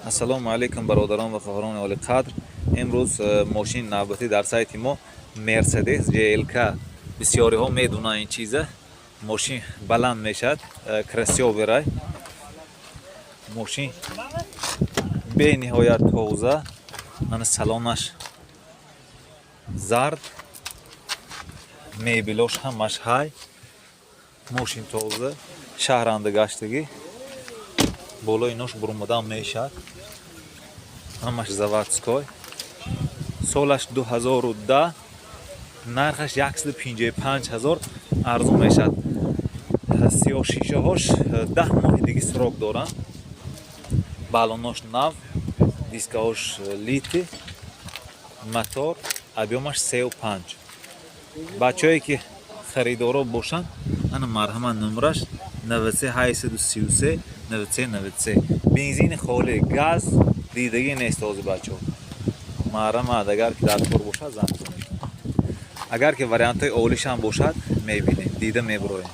Ассалому алайкум, бародарон ва хоҳарони олиқадр! Имрӯз мошини навбатӣ дар сайти мо Мерседес GLK. Бисёриҳо медонанд ин чиза. Мошин баланд мешавад, кроссовер ай. Мошин бениҳоят тоза, мана салонаш зард, мебелош ҳамаш ҳай. Мошин тоза, шаҳранда гаштагӣ, болои нош бурумадан мешавад, ҳамаш заводской. Солаш 2010, нархаш 155 ҳазор, арзон мешавад. Сиёҳ шишаҳош 10 моҳи диги срок доранд, балонош нав, дискаҳош литый, мотор объём аш 3,5. Бачаҳое ки харидоро бошанд, ана марҳамат, номераш 93 833 93 93. Бензини холӣ, газ дидагӣ нест ҳозир, бачаҳо. Марҳамат, агар ки дар кор бошад, занг занед. Агар ки вариантҳои олишам бошад, мебинем, дида мебуроем.